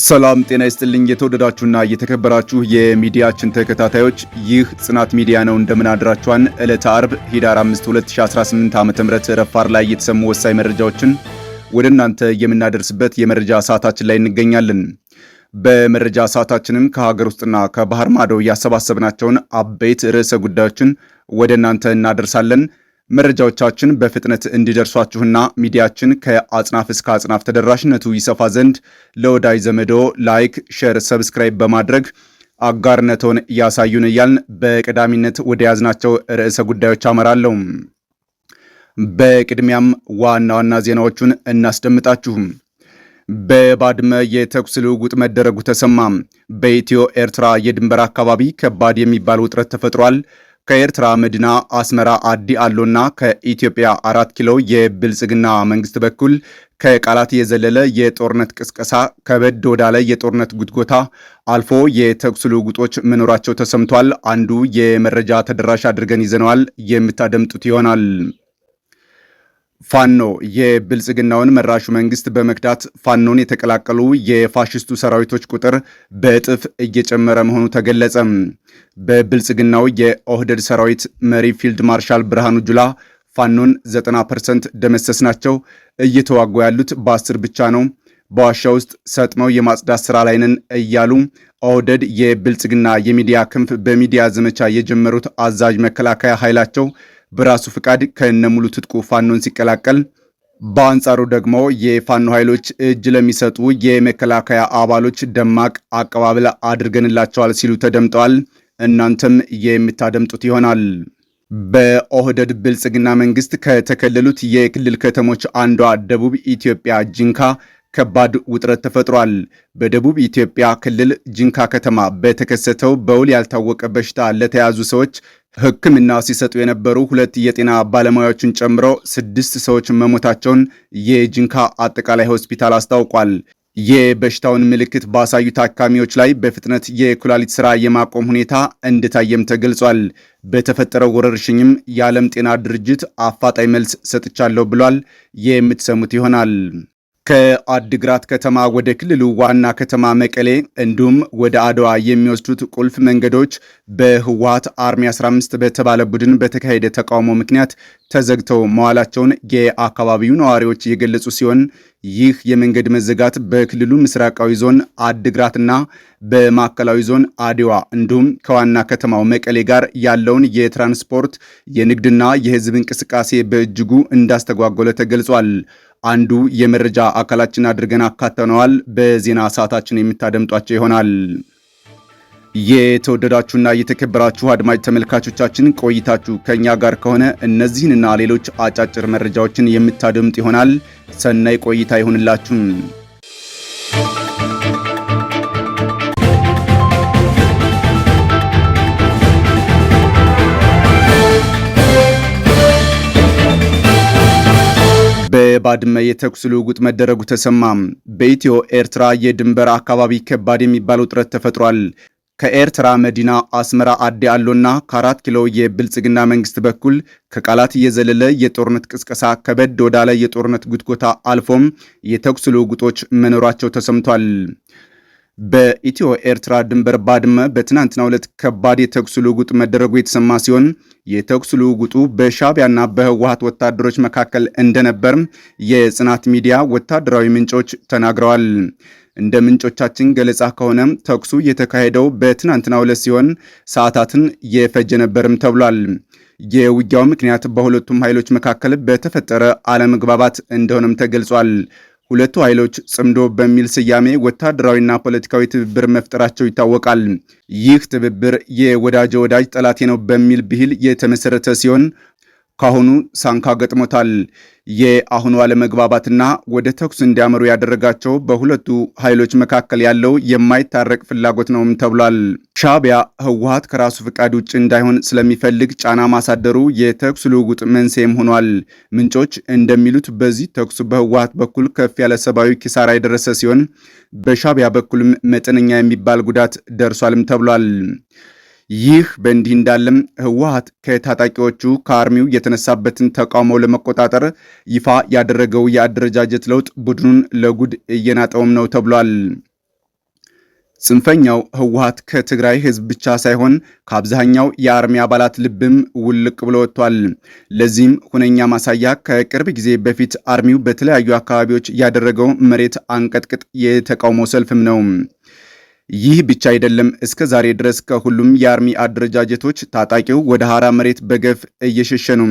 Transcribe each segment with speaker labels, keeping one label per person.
Speaker 1: ሰላም ጤና ይስጥልኝ። የተወደዳችሁና የተከበራችሁ የሚዲያችን ተከታታዮች፣ ይህ ጽናት ሚዲያ ነው። እንደምን አድራችኋን? ዕለተ አርብ ኅዳር 5 2018 ዓ.ም ረፋድ ላይ የተሰሙ ወሳኝ መረጃዎችን ወደ እናንተ የምናደርስበት የመረጃ ሰዓታችን ላይ እንገኛለን። በመረጃ ሰዓታችንም ከሀገር ውስጥና ከባህር ማዶ ያሰባሰብናቸውን አበይት ርዕሰ ጉዳዮችን ወደ እናንተ እናደርሳለን። መረጃዎቻችን በፍጥነት እንዲደርሷችሁና ሚዲያችን ከአጽናፍ እስከ አጽናፍ ተደራሽነቱ ይሰፋ ዘንድ ለወዳጅ ዘመዶ like፣ share፣ subscribe በማድረግ አጋርነቶን እያሳዩን እያልን በቀዳሚነት ወደ ያዝናቸው ርዕሰ ጉዳዮች አመራለሁ። በቅድሚያም ዋና ዋና ዜናዎቹን እናስደምጣችሁም። በባድመ የተኩስ ልውውጥ መደረጉ ተሰማ። በኢትዮ ኤርትራ የድንበር አካባቢ ከባድ የሚባል ውጥረት ተፈጥሯል። ከኤርትራ መዲና አስመራ አዲ አሎና ከኢትዮጵያ 4 ኪሎ የብልጽግና መንግስት በኩል ከቃላት የዘለለ የጦርነት ቅስቀሳ፣ ከበድ ወዳለ የጦርነት ጉትጎታ አልፎ የተኩስ ልውውጦች መኖራቸው ተሰምቷል። አንዱ የመረጃ ተደራሽ አድርገን ይዘነዋል፣ የምታደምጡት ይሆናል። ፋኖ የብልጽግናውን መራሹ መንግስት በመክዳት ፋኖን የተቀላቀሉ የፋሽስቱ ሰራዊቶች ቁጥር በእጥፍ እየጨመረ መሆኑ ተገለጸ። በብልጽግናው የኦህደድ ሰራዊት መሪ ፊልድ ማርሻል ብርሃኑ ጁላ ፋኖን 90% ደመሰስናቸው፣ እየተዋጉ ያሉት በ10 ብቻ ነው፣ በዋሻ ውስጥ ሰጥመው የማጽዳት ስራ ላይ ነን እያሉ ኦህደድ የብልጽግና የሚዲያ ክንፍ በሚዲያ ዘመቻ የጀመሩት አዛዥ መከላከያ ኃይላቸው በራሱ ፍቃድ ከነሙሉ ትጥቁ ፋኖን ሲቀላቀል፣ በአንጻሩ ደግሞ የፋኖ ኃይሎች እጅ ለሚሰጡ የመከላከያ አባሎች ደማቅ አቀባበል አድርገንላቸዋል ሲሉ ተደምጠዋል። እናንተም የምታደምጡት ይሆናል። በኦህደድ ብልጽግና መንግስት ከተከለሉት የክልል ከተሞች አንዷ ደቡብ ኢትዮጵያ ጂንካ ከባድ ውጥረት ተፈጥሯል። በደቡብ ኢትዮጵያ ክልል ጂንካ ከተማ በተከሰተው በውል ያልታወቀ በሽታ ለተያዙ ሰዎች ሕክምና ሲሰጡ የነበሩ ሁለት የጤና ባለሙያዎችን ጨምሮ ስድስት ሰዎች መሞታቸውን የጂንካ አጠቃላይ ሆስፒታል አስታውቋል። የበሽታውን ምልክት ባሳዩ ታካሚዎች ላይ በፍጥነት የኩላሊት ስራ የማቆም ሁኔታ እንደታየም ተገልጿል። በተፈጠረው ወረርሽኝም የዓለም ጤና ድርጅት አፋጣኝ መልስ ሰጥቻለሁ ብሏል። የምትሰሙት ይሆናል። ከአድግራት ከተማ ወደ ክልሉ ዋና ከተማ መቀሌ እንዲሁም ወደ አድዋ የሚወስዱት ቁልፍ መንገዶች በህወሓት Army 15 በተባለ ቡድን በተካሄደ ተቃውሞ ምክንያት ተዘግተው መዋላቸውን የአካባቢው ነዋሪዎች የገለጹ ሲሆን፣ ይህ የመንገድ መዘጋት በክልሉ ምስራቃዊ ዞን አድግራትና በማዕከላዊ ዞን አድዋ እንዲሁም ከዋና ከተማው መቀሌ ጋር ያለውን የትራንስፖርት፣ የንግድና የህዝብ እንቅስቃሴ በእጅጉ እንዳስተጓጎለ ተገልጿል። አንዱ የመረጃ አካላችን አድርገን አካተነዋል። በዜና ሰዓታችን የምታደምጧቸው ይሆናል። የተወደዳችሁና የተከበራችሁ አድማጭ ተመልካቾቻችን፣ ቆይታችሁ ከኛ ጋር ከሆነ እነዚህንና ሌሎች አጫጭር መረጃዎችን የምታደምጡ ይሆናል። ሰናይ ቆይታ ይሁንላችሁ። በባድመ የተኩስ ልውውጥ መደረጉ ተሰማ። በኢትዮ ኤርትራ የድንበር አካባቢ ከባድ የሚባል ውጥረት ተፈጥሯል። ከኤርትራ መዲና አስመራ አዲ አሎና ከ4 ኪሎ የብልጽግና መንግስት በኩል ከቃላት የዘለለ የጦርነት ቅስቀሳ፣ ከበድ ወዳለ የጦርነት ጉትጎታ አልፎም የተኩስ ልውውጦች መኖራቸው ተሰምቷል። በኢትዮ ኤርትራ ድንበር ባድመ በትናንትናው ዕለት ከባድ የተኩስ ልውውጥ መደረጉ የተሰማ ሲሆን፣ የተኩስ ልውውጡ በሻቢያና በህወሓት ወታደሮች መካከል እንደነበር የጽናት ሚዲያ ወታደራዊ ምንጮች ተናግረዋል። እንደ ምንጮቻችን ገለጻ ከሆነ ተኩሱ የተካሄደው በትናንትናው ዕለት ሲሆን ሰዓታትን የፈጀ ነበርም ተብሏል። የውጊያው ምክንያት በሁለቱም ኃይሎች መካከል በተፈጠረ አለመግባባት እንደሆነም ተገልጿል። ሁለቱ ኃይሎች ጽምዶ በሚል ስያሜ ወታደራዊና ፖለቲካዊ ትብብር መፍጠራቸው ይታወቃል። ይህ ትብብር የወዳጄ ወዳጅ ጠላቴ ነው በሚል ብሂል የተመሰረተ ሲሆን ካሁኑ ሳንካ ገጥሞታል። የአሁኑ አለመግባባትና ወደ ተኩስ እንዲያመሩ ያደረጋቸው በሁለቱ ኃይሎች መካከል ያለው የማይታረቅ ፍላጎት ነውም ተብሏል። ሻቢያ ህወሓት ከራሱ ፍቃድ ውጭ እንዳይሆን ስለሚፈልግ ጫና ማሳደሩ የተኩስ ልውውጥ መንስኤም ሆኗል። ምንጮች እንደሚሉት በዚህ ተኩስ በህወሓት በኩል ከፍ ያለ ሰብአዊ ኪሳራ የደረሰ ሲሆን፣ በሻቢያ በኩልም መጠነኛ የሚባል ጉዳት ደርሷልም ተብሏል። ይህ በእንዲህ እንዳለም ህወሓት ከታጣቂዎቹ ከ army ው የተነሳበትን ተቃውሞ ለመቆጣጠር ይፋ ያደረገው የአደረጃጀት ለውጥ ቡድኑን ለጉድ እየናጠውም ነው ተብሏል። ጽንፈኛው ህወሓት ከትግራይ ህዝብ ብቻ ሳይሆን ከአብዛኛው የ army አባላት ልብም ውልቅ ብሎ ወጥቷል። ለዚህም ሁነኛ ማሳያ ከቅርብ ጊዜ በፊት army ው በተለያዩ አካባቢዎች ያደረገው መሬት አንቀጥቅጥ የተቃውሞ ሰልፍም ነው። ይህ ብቻ አይደለም። እስከ ዛሬ ድረስ ከሁሉም የ army አደረጃጀቶች ታጣቂው ወደ ሐራ መሬት በገፍ እየሸሸ ነው።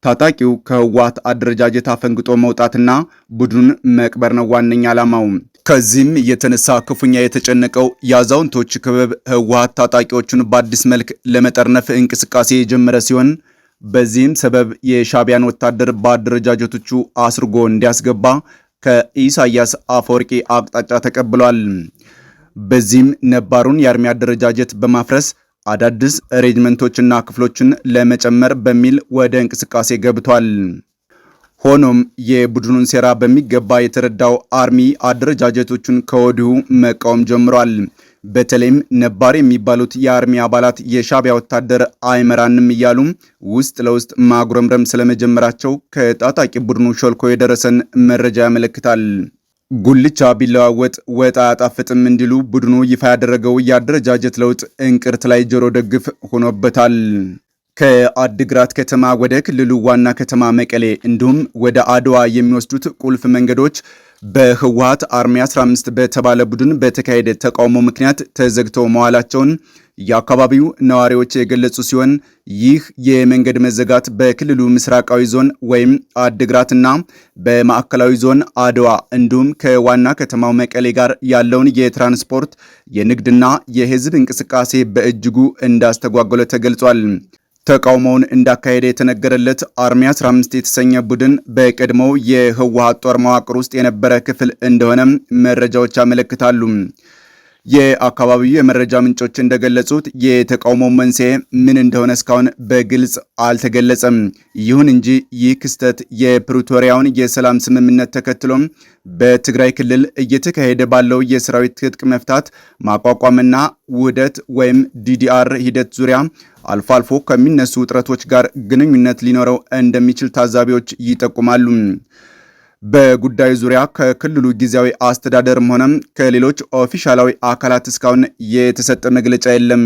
Speaker 1: ታጣቂው ከህወሓት አደረጃጀት አፈንግጦ መውጣትና ቡድኑን መቅበር ነው ዋነኛ ዓላማው። ከዚህም የተነሳ ክፉኛ የተጨነቀው የአዛውንቶች ክበብ ህወሓት ታጣቂዎቹን በአዲስ መልክ ለመጠርነፍ እንቅስቃሴ የጀመረ ሲሆን በዚህም ሰበብ የሻቢያን ወታደር በአደረጃጀቶቹ አስርጎ እንዲያስገባ ከኢሳያስ አፈወርቂ አቅጣጫ ተቀብሏል። በዚህም ነባሩን የ army አደረጃጀት በማፍረስ አዳዲስ ሬጅመንቶችና ክፍሎችን ለመጨመር በሚል ወደ እንቅስቃሴ ገብቷል። ሆኖም የቡድኑን ሴራ በሚገባ የተረዳው army አደረጃጀቶቹን ከወዲሁ መቃወም ጀምሯል። በተለይም ነባር የሚባሉት የ army አባላት የሻቢያ ወታደር አይመራንም እያሉ ውስጥ ለውስጥ ማጉረምረም ስለመጀመራቸው ከታጣቂ ቡድኑ ሾልኮ የደረሰን መረጃ ያመለክታል። ጉልቻ ቢለዋወጥ ወጥ አያጣፍጥም እንዲሉ ቡድኑ ይፋ ያደረገው የአደረጃጀት ለውጥ እንቅርት ላይ ጆሮ ደግፍ ሆኖበታል። ከአድግራት ከተማ ወደ ክልሉ ዋና ከተማ መቀሌ እንዲሁም ወደ አድዋ የሚወስዱት ቁልፍ መንገዶች በህወሓት army 15 በተባለ ቡድን በተካሄደ ተቃውሞ ምክንያት ተዘግተው መዋላቸውን የአካባቢው ነዋሪዎች የገለጹ ሲሆን ይህ የመንገድ መዘጋት በክልሉ ምስራቃዊ ዞን ወይም አድግራትና በማዕከላዊ ዞን አድዋ እንዲሁም ከዋና ከተማው መቀሌ ጋር ያለውን የትራንስፖርት የንግድና የህዝብ እንቅስቃሴ በእጅጉ እንዳስተጓጎለ ተገልጿል። ተቃውሞውን እንዳካሄደ የተነገረለት army 15 የተሰኘ ቡድን በቀድሞው የህወሓት ጦር መዋቅር ውስጥ የነበረ ክፍል እንደሆነም መረጃዎች ያመለክታሉ። የአካባቢው የመረጃ ምንጮች እንደገለጹት የተቃውሞ መንስኤ ምን እንደሆነ እስካሁን በግልጽ አልተገለጸም። ይሁን እንጂ ይህ ክስተት የፕሪቶሪያውን የሰላም ስምምነት ተከትሎም በትግራይ ክልል እየተካሄደ ባለው የሰራዊት ትጥቅ መፍታት ማቋቋምና ውህደት ወይም DDR ሂደት ዙሪያ አልፎ አልፎ ከሚነሱ ውጥረቶች ጋር ግንኙነት ሊኖረው እንደሚችል ታዛቢዎች ይጠቁማሉ። በጉዳዩ ዙሪያ ከክልሉ ጊዜያዊ አስተዳደርም ሆነ ከሌሎች ኦፊሻላዊ አካላት እስካሁን የተሰጠ መግለጫ የለም።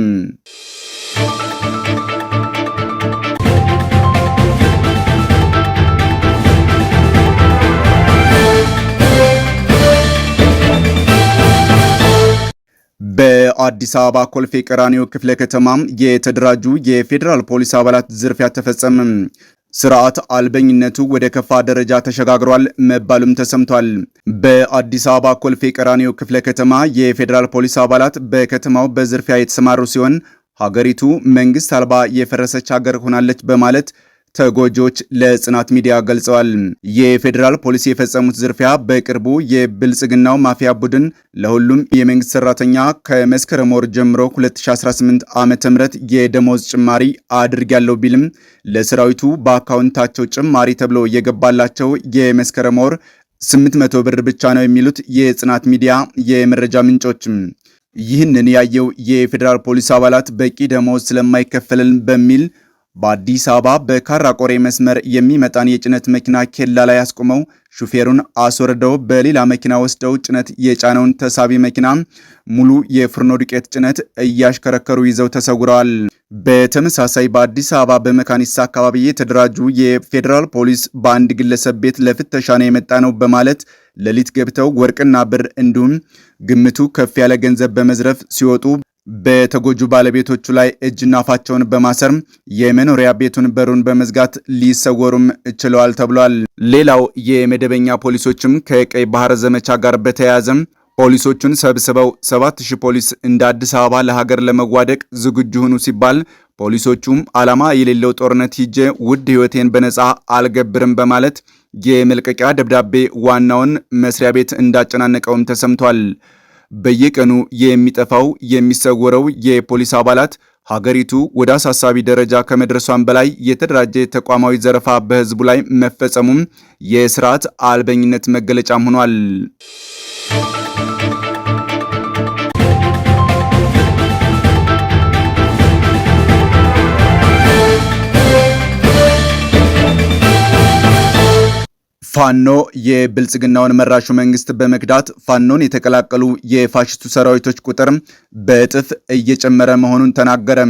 Speaker 1: በአዲስ አበባ ኮልፌ ቀራኒዮ ክፍለ ከተማ የተደራጁ የፌዴራል ፖሊስ አባላት ዝርፊያ ተፈጸመ። ስርዓት አልበኝነቱ ወደ ከፋ ደረጃ ተሸጋግሯል መባሉም ተሰምቷል። በአዲስ አበባ ኮልፌ ቀራኒዮ ክፍለ ከተማ የፌዴራል ፖሊስ አባላት በከተማው በዝርፊያ የተሰማሩ ሲሆን ሀገሪቱ መንግስት አልባ የፈረሰች ሀገር ሆናለች በማለት ተጎጂዎች ለጽናት ሚዲያ ገልጸዋል። የፌዴራል ፖሊስ የፈጸሙት ዝርፊያ በቅርቡ የብልጽግናው ማፊያ ቡድን ለሁሉም የመንግስት ሰራተኛ ከመስከረም ወር ጀምሮ 2018 ዓ.ም የደሞዝ ጭማሪ አድርጊያለሁ ቢልም ለሰራዊቱ በአካውንታቸው ጭማሪ ተብሎ የገባላቸው የመስከረም ወር 800 ብር ብቻ ነው የሚሉት የጽናት ሚዲያ የመረጃ ምንጮችም ይህንን ያየው የፌዴራል ፖሊስ አባላት በቂ ደሞዝ ስለማይከፈልን በሚል በአዲስ አበባ በካራቆሬ መስመር የሚመጣን የጭነት መኪና ኬላ ላይ አስቆመው ሹፌሩን አስወርደው በሌላ መኪና ወስደው ጭነት የጫነውን ተሳቢ መኪና ሙሉ የፍርኖ ዱቄት ጭነት እያሽከረከሩ ይዘው ተሰውረዋል። በተመሳሳይ በአዲስ አበባ በመካኒሳ አካባቢ የተደራጁ የፌዴራል ፖሊስ በአንድ ግለሰብ ቤት ለፍተሻ ነው የመጣ ነው በማለት ሌሊት ገብተው ወርቅና ብር እንዲሁም ግምቱ ከፍ ያለ ገንዘብ በመዝረፍ ሲወጡ በተጎጁ ባለቤቶቹ ላይ እጅና አፋቸውን በማሰር የመኖሪያ ቤቱን በሩን በመዝጋት ሊሰወሩም ችለዋል ተብሏል። ሌላው የመደበኛ ፖሊሶችም ከቀይ ባህር ዘመቻ ጋር በተያያዘም ፖሊሶቹን ሰብስበው 7000 ፖሊስ እንደ አዲስ አበባ ለሀገር ለመዋደቅ ዝግጁ ሁኑ ሲባል ፖሊሶቹም ዓላማ የሌለው ጦርነት ሂጄ ውድ ሕይወቴን በነፃ አልገብርም በማለት የመልቀቂያ ደብዳቤ ዋናውን መስሪያ ቤት እንዳጨናነቀውም ተሰምቷል። በየቀኑ የሚጠፋው የሚሰወረው የፖሊስ አባላት ሀገሪቱ ወደ አሳሳቢ ደረጃ ከመድረሷን በላይ የተደራጀ ተቋማዊ ዘረፋ በህዝቡ ላይ መፈጸሙም የስርዓት አልበኝነት መገለጫም ሆኗል። ፋኖ የብልጽግናውን መራሹ መንግስት በመክዳት ፋኖን የተቀላቀሉ የፋሽስቱ ሰራዊቶች ቁጥር በእጥፍ እየጨመረ መሆኑን ተናገረ።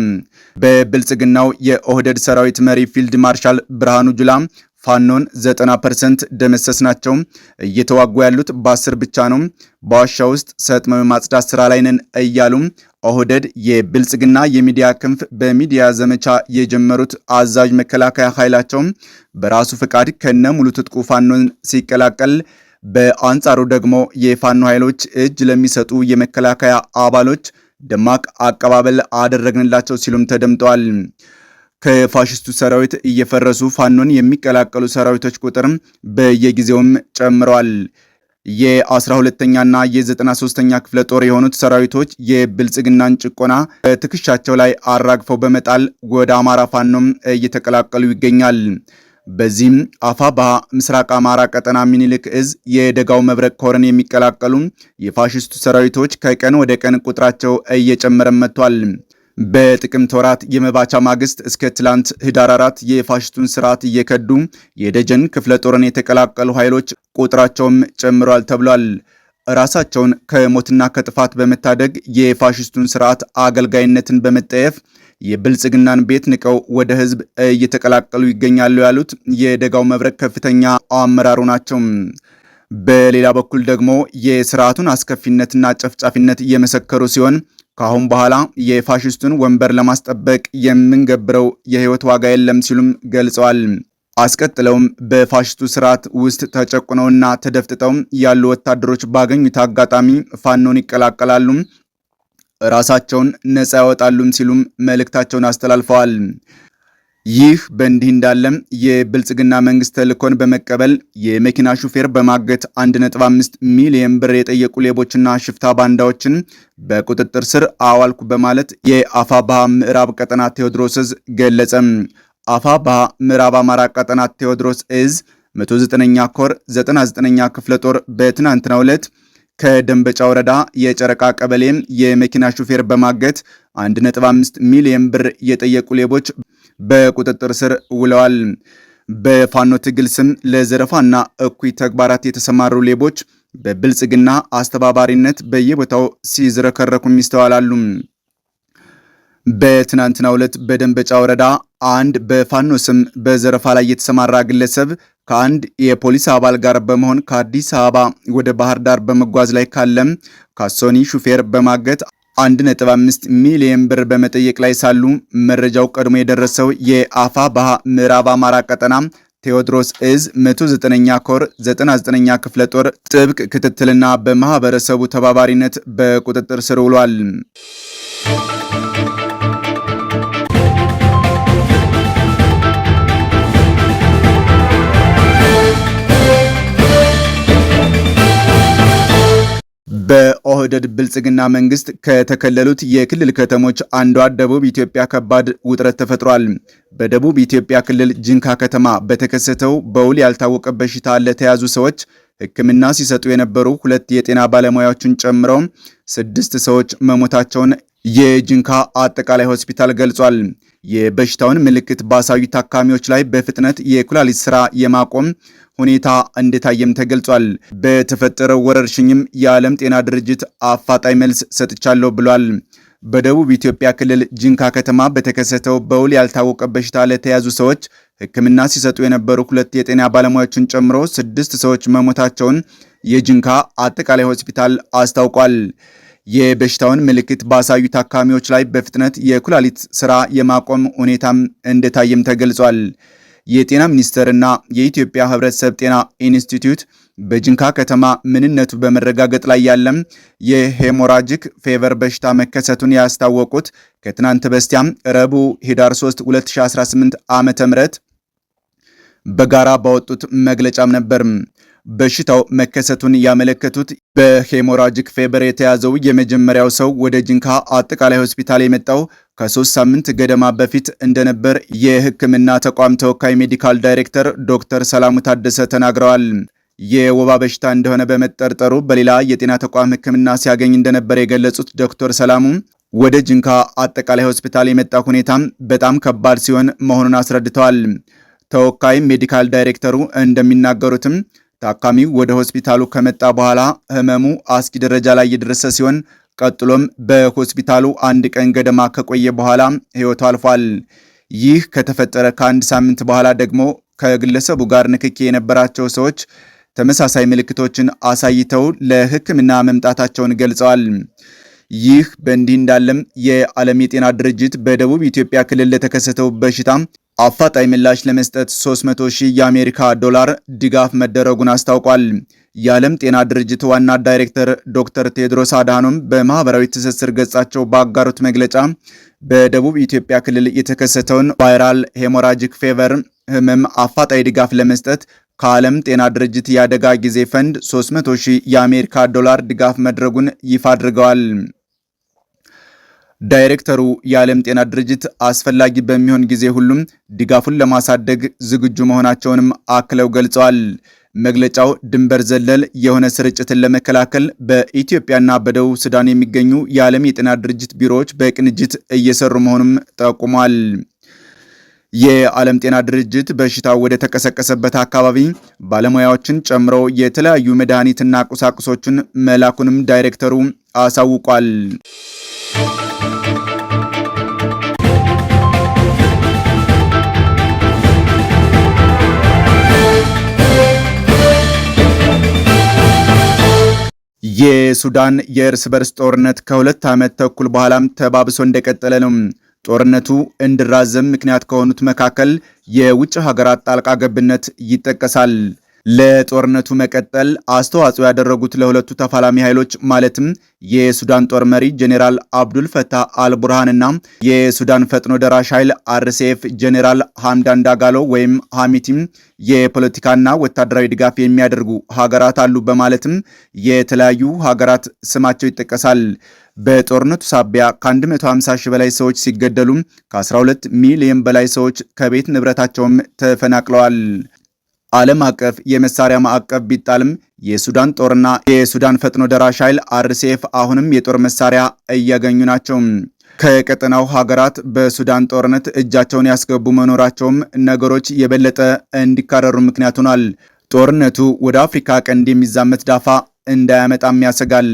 Speaker 1: በብልጽግናው የኦህደድ ሰራዊት መሪ ፊልድ ማርሻል ብርሃኑ ጁላ ፋኖን 90% ደመሰስናቸው፣ እየተዋጉ ያሉት በ10 ብቻ ነው፣ በዋሻ ውስጥ ሰጥመው የማጽዳት ስራ ላይ ነን እያሉ ኦህደድ የብልጽግና የሚዲያ ክንፍ በሚዲያ ዘመቻ የጀመሩት አዛዥ መከላከያ ኃይላቸው በራሱ ፈቃድ ከነ ሙሉ ትጥቁ ፋኖን ሲቀላቀል፣ በአንጻሩ ደግሞ የፋኖ ኃይሎች እጅ ለሚሰጡ የመከላከያ አባሎች ደማቅ አቀባበል አደረግንላቸው ሲሉም ተደምጠዋል። ከፋሽስቱ ሰራዊት እየፈረሱ ፋኖን የሚቀላቀሉ ሰራዊቶች ቁጥር በየጊዜውም ጨምረዋል። የ12ኛና የ93ኛ ክፍለ ጦር የሆኑት ሰራዊቶች የብልጽግናን ጭቆና በትከሻቸው ላይ አራግፈው በመጣል ወደ አማራ ፋኖም እየተቀላቀሉ ይገኛል። በዚህም አፋብኃ ምስራቅ አማራ ቀጠና ሚኒልክ እዝ የደጋው መብረቅ ኮርን የሚቀላቀሉ የፋሽስቱ ሰራዊቶች ከቀን ወደ ቀን ቁጥራቸው እየጨመረ መጥቷል። በጥቅምት ወራት የመባቻ ማግስት እስከ ትላንት ህዳር 4 የፋሽስቱን ስርዓት እየከዱ የደጀን ክፍለ ጦርን የተቀላቀሉ ኃይሎች ቁጥራቸውም ጨምሯል ተብሏል። ራሳቸውን ከሞትና ከጥፋት በመታደግ የፋሽስቱን ስርዓት አገልጋይነትን በመጠየፍ የብልጽግናን ቤት ንቀው ወደ ህዝብ እየተቀላቀሉ ይገኛሉ ያሉት የደጋው መብረቅ ከፍተኛ አመራሩ ናቸው። በሌላ በኩል ደግሞ የስርዓቱን አስከፊነትና ጨፍጫፊነት እየመሰከሩ ሲሆን ከአሁን በኋላ የፋሽስቱን ወንበር ለማስጠበቅ የምንገብረው የህይወት ዋጋ የለም ሲሉም ገልጸዋል። አስቀጥለውም በፋሽስቱ ስርዓት ውስጥ ተጨቁነውና ተደፍጥጠው ያሉ ወታደሮች ባገኙት አጋጣሚ ፋኖን ይቀላቀላሉ፣ ራሳቸውን ነጻ ያወጣሉም ሲሉም መልእክታቸውን አስተላልፈዋል። ይህ በእንዲህ እንዳለም የብልጽግና መንግስት ተልእኮን በመቀበል የመኪና ሹፌር በማገት 1.5 ሚሊዮን ብር የጠየቁ ሌቦችና ሽፍታ ባንዳዎችን በቁጥጥር ስር አዋልኩ በማለት የአፋብኃ ምዕራብ ቀጠና ቴዎድሮስ እዝ ገለጸ። አፋብኃ ምዕራብ አማራ ቀጠና ቴዎድሮስ እዝ 109ኛ ኮር 99ኛ ክፍለ ጦር በትናንትናው ዕለት ከደንበጫ ወረዳ የጨረቃ ቀበሌ የመኪና ሹፌር በማገት 1.5 ሚሊዮን ብር የጠየቁ ሌቦች በቁጥጥር ስር ውለዋል። በፋኖ ትግል ስም ለዘረፋና እኩይ ተግባራት የተሰማሩ ሌቦች በብልጽግና አስተባባሪነት በየቦታው ሲዝረከረኩም ይስተዋላሉ። በትናንትናው ዕለት በደንበጫ ወረዳ አንድ በፋኖ ስም በዘረፋ ላይ የተሰማራ ግለሰብ ከአንድ የፖሊስ አባል ጋር በመሆን ከአዲስ አበባ ወደ ባህር ዳር በመጓዝ ላይ ካለም ካሶኒ ሹፌር በማገት 1.5 ሚሊዮን ብር በመጠየቅ ላይ ሳሉ መረጃው ቀድሞ የደረሰው የአፋብኃ ምዕራብ አማራ ቀጠና ቴዎድሮስ እዝ 109ኛ ኮር 99ኛ ክፍለ ጦር ጥብቅ ክትትልና በማህበረሰቡ ተባባሪነት በቁጥጥር ስር ውሏል። በኦህደድ ብልጽግና መንግስት ከተከለሉት የክልል ከተሞች አንዷ ደቡብ ኢትዮጵያ ከባድ ውጥረት ተፈጥሯል። በደቡብ ኢትዮጵያ ክልል ጂንካ ከተማ በተከሰተው በውል ያልታወቀ በሽታ ለተያዙ ሰዎች ሕክምና ሲሰጡ የነበሩ ሁለት የጤና ባለሙያዎችን ጨምረው 6 ሰዎች መሞታቸውን የጂንካ አጠቃላይ ሆስፒታል ገልጿል። የበሽታውን ምልክት ባሳዩ ታካሚዎች ላይ በፍጥነት የኩላሊት ስራ የማቆም ሁኔታ እንደታየም ተገልጿል። በተፈጠረው ወረርሽኝም የዓለም ጤና ድርጅት አፋጣኝ መልስ ሰጥቻለሁ ብሏል። በደቡብ ኢትዮጵያ ክልል ጂንካ ከተማ በተከሰተው በውል ያልታወቀ በሽታ ለተያዙ ሰዎች ሕክምና ሲሰጡ የነበሩ ሁለት የጤና ባለሙያዎችን ጨምሮ 6 ሰዎች መሞታቸውን የጂንካ አጠቃላይ ሆስፒታል አስታውቋል። የበሽታውን ምልክት ባሳዩ ታካሚዎች ላይ በፍጥነት የኩላሊት ስራ የማቆም ሁኔታም እንደታየም ተገልጿል። የጤና ሚኒስቴርና የኢትዮጵያ ሕብረተሰብ ጤና ኢንስቲትዩት በጂንካ ከተማ ምንነቱ በመረጋገጥ ላይ ያለም የ hemorrhagic fever በሽታ መከሰቱን ያስታወቁት ከትናንት በስቲያም ረቡዕ ህዳር 3 2018 ዓ.ም በጋራ ባወጡት መግለጫም ነበር። በሽታው መከሰቱን ያመለከቱት በ hemorrhagic fever የተያዘው የመጀመሪያው ሰው ወደ ጂንካ አጠቃላይ ሆስፒታል የመጣው ከ3 ሳምንት ገደማ በፊት እንደነበር የሕክምና ተቋም ተወካይ medical ዳይሬክተር ዶክተር ሰላሙ ታደሰ ተናግረዋል። የወባ በሽታ እንደሆነ በመጠርጠሩ በሌላ የጤና ተቋም ሕክምና ሲያገኝ እንደነበር የገለጹት ዶክተር ሰላሙ ወደ ጂንካ አጠቃላይ ሆስፒታል የመጣ ሁኔታም በጣም ከባድ ሲሆን መሆኑን አስረድተዋል። ተወካይ ሜዲካል ዳይሬክተሩ እንደሚናገሩትም ታካሚው ወደ ሆስፒታሉ ከመጣ በኋላ ህመሙ አስጊ ደረጃ ላይ የደረሰ ሲሆን ቀጥሎም በሆስፒታሉ አንድ ቀን ገደማ ከቆየ በኋላ ህይወቱ አልፏል። ይህ ከተፈጠረ ከአንድ ሳምንት በኋላ ደግሞ ከግለሰቡ ጋር ንክኪ የነበራቸው ሰዎች ተመሳሳይ ምልክቶችን አሳይተው ለሕክምና መምጣታቸውን ገልጸዋል። ይህ በእንዲህ እንዳለም የዓለም የጤና ድርጅት በደቡብ ኢትዮጵያ ክልል ለተከሰተው በሽታ አፋጣኝ ምላሽ ለመስጠት 300 ሺህ የአሜሪካ ዶላር ድጋፍ መደረጉን አስታውቋል። የዓለም ጤና ድርጅት ዋና ዳይሬክተር ዶክተር ቴድሮስ አድሃኖም በማህበራዊ ትስስር ገጻቸው ባጋሩት መግለጫ በደቡብ ኢትዮጵያ ክልል የተከሰተውን viral hemorrhagic fever ህመም አፋጣኝ ድጋፍ ለመስጠት ከዓለም ጤና ድርጅት የአደጋ ጊዜ ፈንድ 300 ሺህ የአሜሪካ ዶላር ድጋፍ መድረጉን ይፋ አድርገዋል። ዳይሬክተሩ የዓለም ጤና ድርጅት አስፈላጊ በሚሆን ጊዜ ሁሉም ድጋፉን ለማሳደግ ዝግጁ መሆናቸውንም አክለው ገልጸዋል። መግለጫው ድንበር ዘለል የሆነ ስርጭትን ለመከላከል በኢትዮጵያና በደቡብ ሱዳን የሚገኙ የዓለም የጤና ድርጅት ቢሮዎች በቅንጅት እየሰሩ መሆኑም ጠቁሟል። የዓለም ጤና ድርጅት በሽታው ወደ ተቀሰቀሰበት አካባቢ ባለሙያዎችን ጨምሮ የተለያዩ መድኃኒትና ቁሳቁሶችን መላኩንም ዳይሬክተሩ አሳውቋል። የሱዳን የእርስ በርስ ጦርነት ከ2 ዓመት ተኩል በኋላም ተባብሶ እንደቀጠለ ነው። ጦርነቱ እንዲራዘም ምክንያት ከሆኑት መካከል የውጭ ሀገራት ጣልቃ ገብነት ይጠቀሳል። ለጦርነቱ መቀጠል አስተዋጽኦ ያደረጉት ለሁለቱ ተፋላሚ ኃይሎች ማለትም የሱዳን ጦር መሪ ጄኔራል አብዱል ፈታህ አልቡርሃን እና የሱዳን ፈጥኖ ደራሽ ኃይል አርኤስኤፍ ጄኔራል ሐምዳን ዳጋሎ ወይም ሐሚቲም የፖለቲካና ወታደራዊ ድጋፍ የሚያደርጉ ሀገራት አሉ በማለትም የተለያዩ ሀገራት ስማቸው ይጠቀሳል። በጦርነቱ ሳቢያ ከ150 ሺህ በላይ ሰዎች ሲገደሉ ከ12 ሚሊዮን በላይ ሰዎች ከቤት ንብረታቸውም ተፈናቅለዋል። ዓለም አቀፍ የመሳሪያ ማዕቀብ ቢጣልም የሱዳን ጦርና የሱዳን ፈጥኖ ደራሽ ኃይል አርኤስኤፍ አሁንም የጦር መሳሪያ እያገኙ ናቸው። ከቀጠናው ሀገራት በሱዳን ጦርነት እጃቸውን ያስገቡ መኖራቸውም ነገሮች የበለጠ እንዲካረሩ ምክንያት ሆኗል። ጦርነቱ ወደ አፍሪካ ቀንድ የሚዛመት ዳፋ እንዳያመጣም ያሰጋል።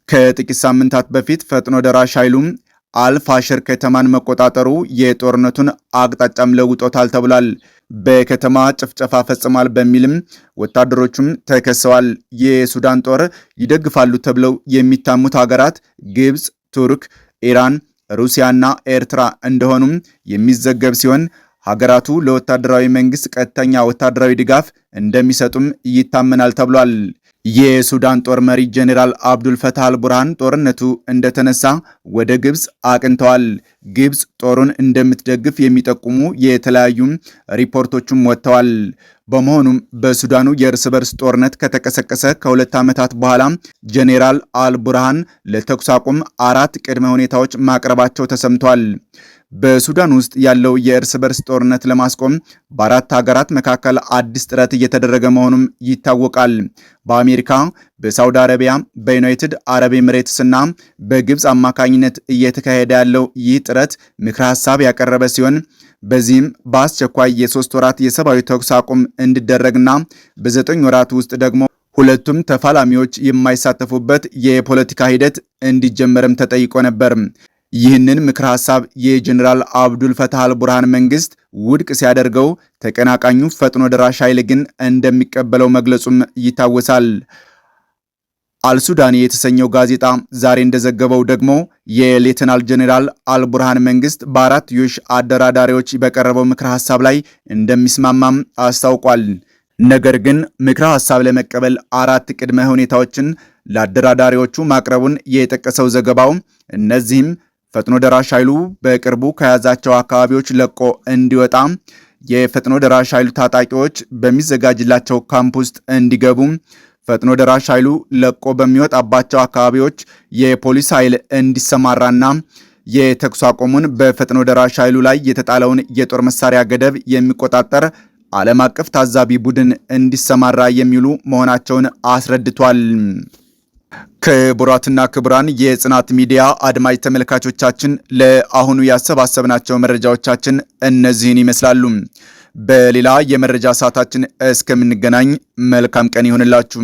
Speaker 1: ከጥቂት ሳምንታት በፊት ፈጥኖ ደራሽ ኃይሉም አልፋሽር ከተማን መቆጣጠሩ የጦርነቱን አቅጣጫም ለውጦታል ተብሏል። በከተማ ጭፍጨፋ ፈጽሟል በሚልም ወታደሮቹም ተከሰዋል። የሱዳን ጦር ይደግፋሉ ተብለው የሚታሙት ሀገራት ግብፅ፣ ቱርክ፣ ኢራን፣ ሩሲያና ኤርትራ እንደሆኑም የሚዘገብ ሲሆን ሀገራቱ ለወታደራዊ መንግስት ቀጥተኛ ወታደራዊ ድጋፍ እንደሚሰጡም ይታመናል ተብሏል። የሱዳን ጦር መሪ ጄኔራል አብዱል ፈታህ አልቡርሃን ጦርነቱ እንደተነሳ ወደ ግብፅ አቅንተዋል። ግብፅ ጦሩን እንደምትደግፍ የሚጠቁሙ የተለያዩ ሪፖርቶችም ወጥተዋል። በመሆኑም በሱዳኑ የእርስ በርስ ጦርነት ከተቀሰቀሰ ከ2 ዓመታት በኋላ ጄኔራል አልቡርሃን ለተኩስ አቁም አራት ቅድመ ሁኔታዎች ማቅረባቸው ተሰምቷል። በሱዳን ውስጥ ያለው የእርስ በርስ ጦርነት ለማስቆም በአራት ሀገራት መካከል አዲስ ጥረት እየተደረገ መሆኑም ይታወቃል። በአሜሪካ፣ በሳውዲ አረቢያ፣ በዩናይትድ አረብ ኤምሬትስ እና በግብፅ አማካኝነት እየተካሄደ ያለው ይህ ጥረት ምክረ ሀሳብ ያቀረበ ሲሆን በዚህም በአስቸኳይ የ3 ወራት የሰብአዊ ተኩስ አቁም እንዲደረግና በ9 ወራት ውስጥ ደግሞ ሁለቱም ተፋላሚዎች የማይሳተፉበት የፖለቲካ ሂደት እንዲጀመርም ተጠይቆ ነበር። ይህንን ምክረ ሐሳብ የጀኔራል አብዱል ፈታህ አልቡርሃን መንግስት ውድቅ ሲያደርገው ተቀናቃኙ ፈጥኖ ደራሽ ኃይል ግን እንደሚቀበለው መግለጹም ይታወሳል። አልሱዳኒ የተሰኘው ጋዜጣ ዛሬ እንደዘገበው ደግሞ የሌተናል ጀኔራል አልቡርሃን መንግስት በአራትዮሽ አደራዳሪዎች በቀረበው ምክረ ሐሳብ ላይ እንደሚስማማም አስታውቋል። ነገር ግን ምክረ ሐሳብ ለመቀበል አራት ቅድመ ሁኔታዎችን ለአደራዳሪዎቹ ማቅረቡን የጠቀሰው ዘገባው እነዚህም ፈጥኖ ደራሽ ኃይሉ በቅርቡ ከያዛቸው አካባቢዎች ለቆ እንዲወጣ፣ የፈጥኖ ደራሽ ኃይሉ ታጣቂዎች በሚዘጋጅላቸው ካምፕ ውስጥ እንዲገቡ፣ ፈጥኖ ደራሽ ኃይሉ ለቆ በሚወጣባቸው አካባቢዎች የፖሊስ ኃይል እንዲሰማራና የተኩስ አቁሙን በፈጥኖ ደራሽ ኃይሉ ላይ የተጣለውን የጦር መሳሪያ ገደብ የሚቆጣጠር ዓለም አቀፍ ታዛቢ ቡድን እንዲሰማራ የሚሉ መሆናቸውን አስረድቷል። ክቡራትና ክቡራን የጽናት ሚዲያ አድማጭ ተመልካቾቻችን ለአሁኑ ያሰባሰብናቸው መረጃዎቻችን እነዚህን ይመስላሉ። በሌላ የመረጃ ሰዓታችን እስከምንገናኝ መልካም ቀን ይሆንላችሁ።